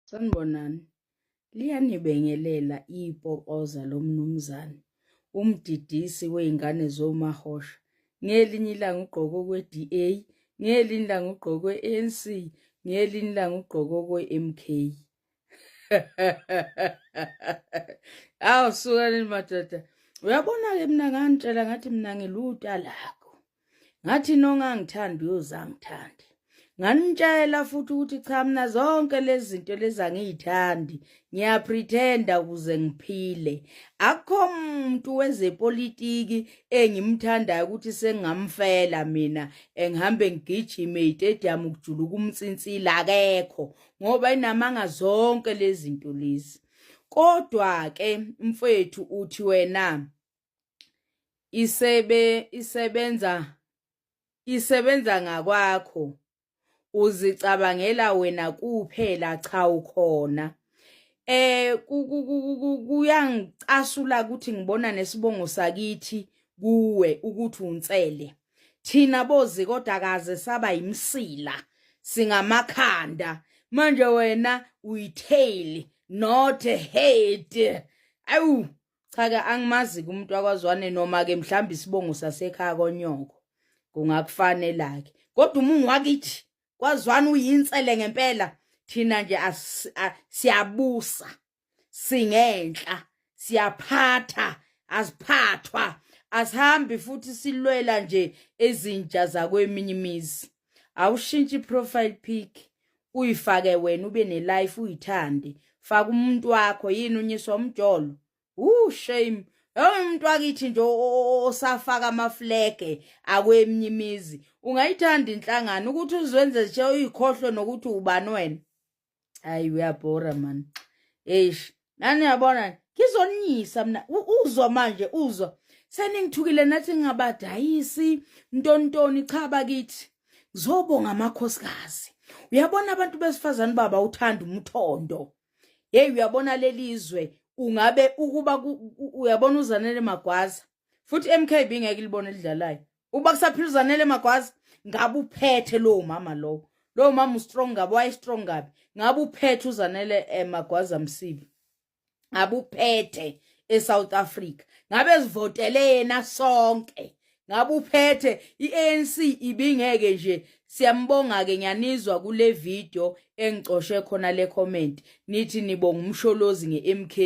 Sanibonani. Liyanibengelela ipokoza lomnumzane, umdidisi wey'ngane zomahosha. Ngelinye ilanga ugqoke okwe-DA, ngelinye ilanga ugqoke okwe-ANC, ngelinye ilanga ugqoke okwe-MK. Awu sukani madoda. Uyabona-ke mina ngangitshela ngathi mina ngiluta lakho. Ngathi nongangithandi uyozangithanda. Nganitshela futhi ukuthi cha mina zonke lezi zinto lezi angiyithandi. Ngiyapretenda ukuze ngiphile. Akukho muntu wezepolitiki engimthandayo ukuthi sengingamfela mina engihambe ngigijime itediyamu kujuluka umnsinsila akekho ngoba inamanga zonke lezi zinto lezi. Kodwa ke mfethu uthi wena isebe isebenza isebenza ngakwakho uzicabangela wena kuphela cha ukhona eh kuyangicasula ukuthi ngibona nesibongo sakithi kuwe ukuthi unsele thina bozi kodwa kaze saba yimsila singamakhanda manje wena uyitail not a head awu Cha ke angimazi ke umuntu wakwaZwane noma ke mhlawumbe isibongo sasekhaya konyoko kungakufanela ke kodwa uma ungiwakithi kwaZwane uyinsele ngempela thina nje siyabusa singenhla siyaphatha asiphathwa asihambi futhi silwela nje ezinja zakweminye imizi awushintshe i-profile pic uyifake wena ube ne-life uyithande faka umuntu wakho yini unyiswa umjolo Woo shame. Hey umuntu wakithi nje osafaka amaflege akweminye imizi. Ungayithanda inhlangano ukuthi uzenze nje uyikhohlwe nokuthi ubani wena. Hayi uyabhora man. Eish, nani yabona ngizonyisa mina uzwa manje uzwa. Seningithukile nathi ngingabadayisi ntontoni cha bakithi. Ngizobonga amakhosikazi. Uyabona abantu besifazane baba uthanda umthondo. Hey uyabona lelizwe ungabe ukuba uyabona uZanele Magwaza futhi MK bingeke ilibone elidlalayo uba kusaphila uZanele Magwaza ngabe uphethe lowo mama lowo lowo mama ustrong ngabe waye strong kabi ngabe uphethe uZanele eh, Magwaza Msibi ngabe uphethe eSouth Africa ngabe sivotele yena sonke ngabe uphethe iANC ibingeke nje siyambonga ke ngiyanizwa kule video engicoshe khona le comment nithi nibonga umsholozi ngeMK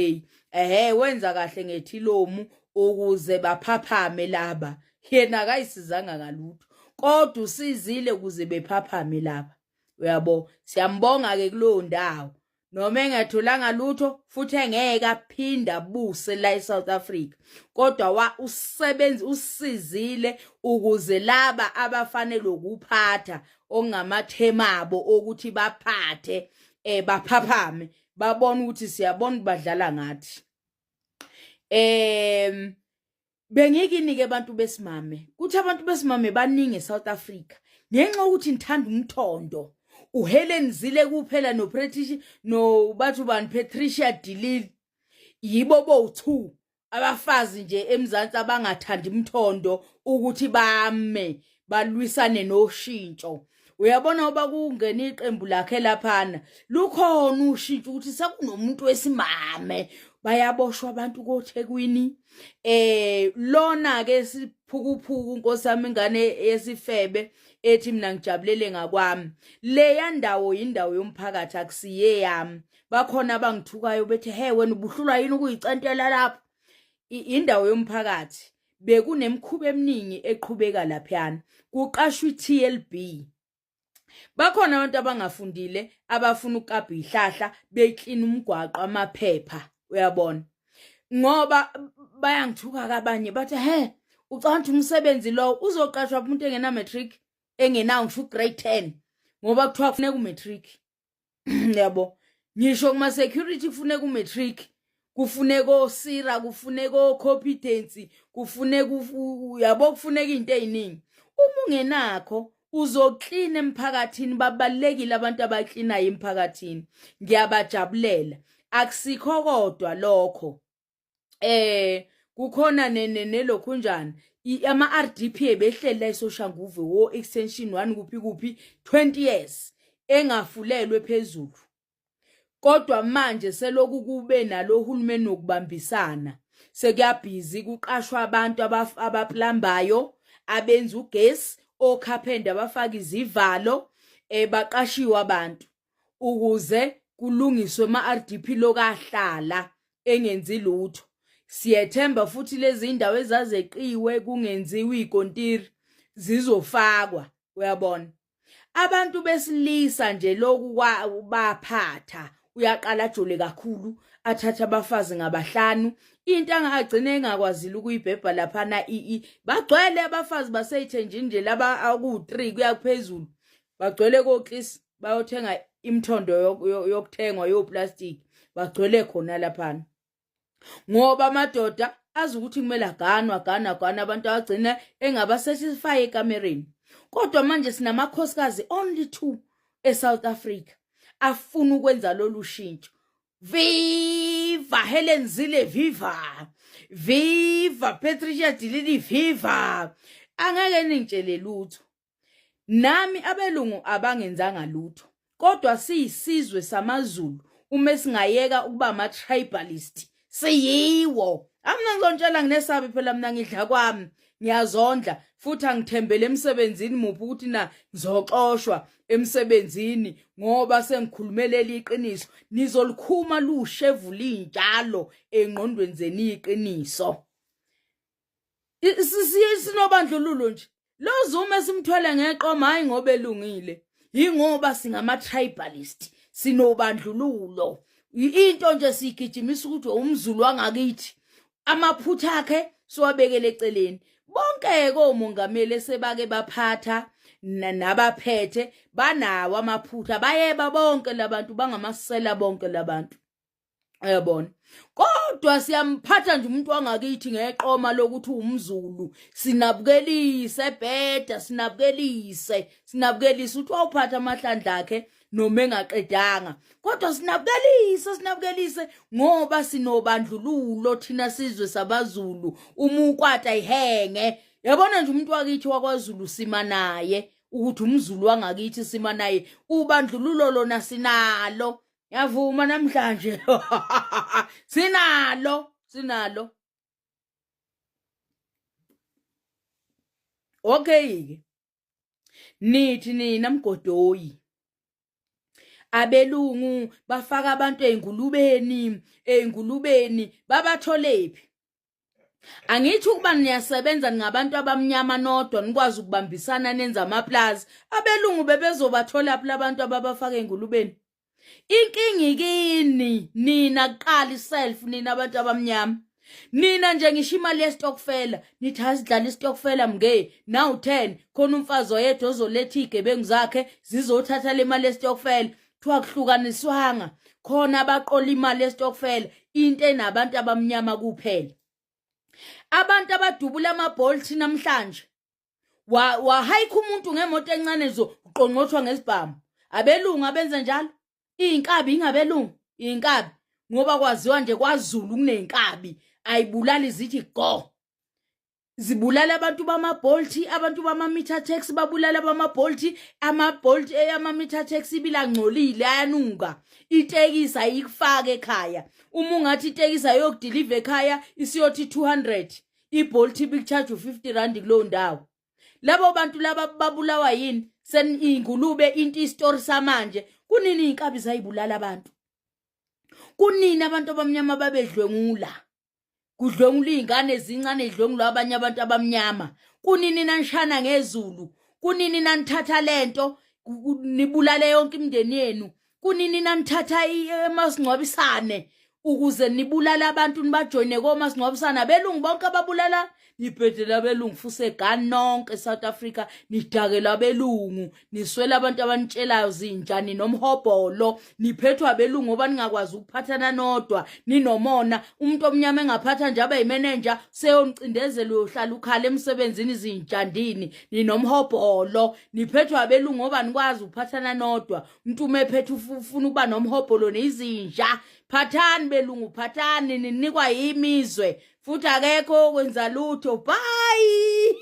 ehe wenza kahle ngethilomu ukuze baphaphame laba yena akayisizanga ngalutho kodwa usizile ukuze bephaphame laba uyabo siyambonga ke kulowo ndawo noma engatholanga lutho futhi engeke aphinde abuse la eSouth Africa kodwa wa usebenzi usizile ukuze laba abafanele ukuphatha okungamathemabo okuthi baphathe eh baphaphame babona ukuthi siyabona badlala ngathi em Bengikinike abantu besimame kuthi abantu besimame baningi eSouth Africa ngenxa yokuthi ngithanda umthondo uHelen Zille kuphela noPatricia no bathu bani Patricia Dilili yibo bowu2 abafazi nje eMzansi abangathandi umthondo ukuthi bame balwisane noshintsho uyabona uba kungena iqembu lakhe laphana lukhona ushintsho ukuthi sekunomuntu wesimame bayaboshwa abantu koThekwini eh lona ke siphukuphuku nkosi yami ingane yesifebe ethi mina ngijabulele ngakwami leya ndawo indawo yomphakathi akusiye yami bakhona abangithukayo bethi he wena ubuhlulwa yini ukuyicentela lapho indawo yomphakathi bekunemikhuba eminingi eqhubeka laphayana kuqashwa i-TLB bakhona abantu abangafundile abafuna ukukabha ihlahla beklina umgwaqo amaphepha uyabona ngoba bayangithuka kabanye bathi he ucabanga umsebenzi lo uzoqashwa umuntu engena matric engenawo ngisho grade 10 ngoba kuthiwa kufuneka umatric yabo ngisho kuma security kufuneka umatric kufuneka osira kufuneka ocompetence kufuneka yabo kufuneka izinto eziningi uma ungenakho uzoklina emphakathini babalekile abantu abaklinayo emphakathini ngiyabajabulela akusikho kodwa lokho eh kukhona nelokhunjani ama RDP ebehleli la eSoshanguve wo extension 1 kuphi kuphi 20 years engafulelwe phezulu. Kodwa manje seloku kube nalo hulumeni wokubambisana sekuyabhizi kuqashwa abantu abaplambayo abenza ugesi okhaphenda abafaka izivalo eh baqashiwe abantu ukuze kulungiswe ama-RDP lokahlala engenzi lutho siyethemba futhi lezi indawo ezazeqiwe kungenziwa iy'kontiri zizofakwa uyabona Abantu besilisa nje lokhu baphatha uyaqala ajole kakhulu athathe abafazi ngabahlanu into angagcina engakwazile ukuyibhebha laphana i bagcwele abafazi baseyithenjini nje laba aku-3 kuya phezulu bagcwele koklis bayothenga imthondo yokuthengwa yoplastic bagcwele khona laphana ngoba amadoda azi ukuthi kumele aganwe aganwe aganwe abantu agcina engabasatisfy ekamereni kodwa manje sinamakhosikazi only two eSouth Africa afuna ukwenza lolu shintsho viva Helen Zille viva viva Patricia Dilili viva angeke ningitshele lutho Nami abelungu abangenzanga lutho kodwa siyisizwe samaZulu uma singayeka ukuba ama-tribalist siyiwo. Amina ngizontshela nginesabi phela mina ngidla kwami ngiyazondla futhi angithembele emsebenzini muphi ukuthi na ngizoxoshwa emsebenzini ngoba sengikhulumeleli iqiniso nizolikhuma lushevu linjalo engqondweni zenu iqiniso Sinobandlululo nje. Lo Zuma esimthwele ngeqoma hayi ngoba elungile. Yingoba singama tribalist, sinobandlululo. Into nje siyigijimisa ukuthi umZulu wangakithi. Amaphutha akhe siwabekele eceleni. Bonke komongameli esebake baphatha nabaphethe banawo amaphutha bayeba bonke labantu bangamasela bonke labantu. Uyabona? Kodwa siyamphatha nje umuntu wangakithi ngeqoma lokuthi umZulu sinabukelise ebheda sinabukelise sinabukelise ukuthi wawuphatha amahlandla akhe noma engaqedanga kodwa sinabukelise sinabukelise ngoba sinobandlululo thina sizwe sabaZulu uma ukwata ihenge yabona nje umuntu wakithi wakwaZulu sima naye ukuthi umZulu wangakithi sima naye ubandlululo lona sinalo Ngiyavuma namhlanje. Sinalo, sinalo. Okay ke. Nithi nina mgodoyi. Abelungu bafaka abantu ezingulubeni, ezingulubeni babatholephi? Angithi ukuba niyasebenza ningabantu abamnyama nodwa nikwazi ukubambisana nenza amaplazi abelungu bebezobathola phi labantu ababafaka engulubeni inkinga ikini nina kuqala iself nina abantu abamnyama nina nje ngisho imali yestokfela nithi asidlala istokfela mnge now 10 khona umfazi oyedwa ozoletha iy'gebengu zakhe zizothatha le mali yestokfela kuthiwa kuhlukaniswanga khona abaqola imali yestokfela into enabantu abamnyama kuphela abantu abadubula ama-bolt namhlanje wahayikha umuntu ngemoto encane zo uqongqothwa ngesibhamu abelungu abenze njalo iy'nkabi ingabelungu iy'nkabi ngoba kwaziwa nje kwazulu kuney'nkabi ayibulali zithi go zibulala abantu bama-bolt abantu bama-meter taxi babulala bama-bolt ama-bolt ama-meter taxi ibilangcolile ayanuka itekisi ayikufaka ekhaya uma ungathi itekisi ayokudiliva ekhaya isiyothi 200 ibolt ibikucharge u-50 rand kulowo ndawo labo bantu laba babulawa yini seningulube into isitori samanje kunini iy'nkabi zayibulala abantu kunini abantu abamnyama babedlwengula kudlwengula iy'ngane ezincane idlwengula abanye abantu abamnyama kunini nanishana ngezulu kunini nanithatha lento nibulale yonke imindeni yenu kunini nanithatha emasingcwabisane ukuze nibulale abantu nibajoyine komasingcwabisane abelungu bonke ababulala nibhedela abelungu fusegani nonke eSouth Africa nidakela abelungu niswela abantu abanitshelayo zinja ninomhobholo niphethwa abelungu ngoba ningakwazi ukuphathana nodwa ninomona umuntu omnyama engaphatha nje abe yimenenja seyonicindezela uyohlala ukhala emsebenzini zinjandini ninomhobholo niphethwa abelungu ngoba nikwazi ukuphathana nodwa umuntu uma ephethe ufuna ukuba nomhobholo nezinja phathani belungu phathani ninikwa yimizwe futhi akekho okwenza lutho bye.